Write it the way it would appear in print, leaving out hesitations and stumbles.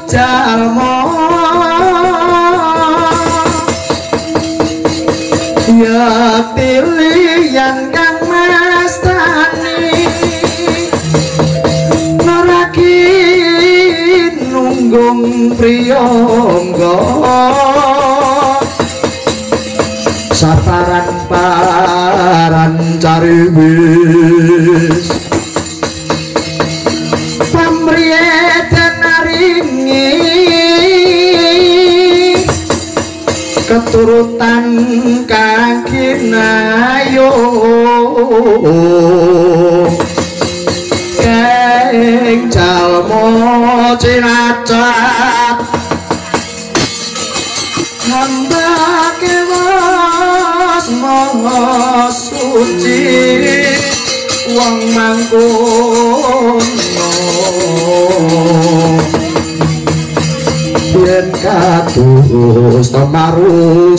jalma ya pilihan kang mastani neraki nunggung priyangga saparan paran cariwis pamriye naringi keturutan kang kinayo keng jalma cinacat hamba kewas maha suci wong mangkono yen kados temaru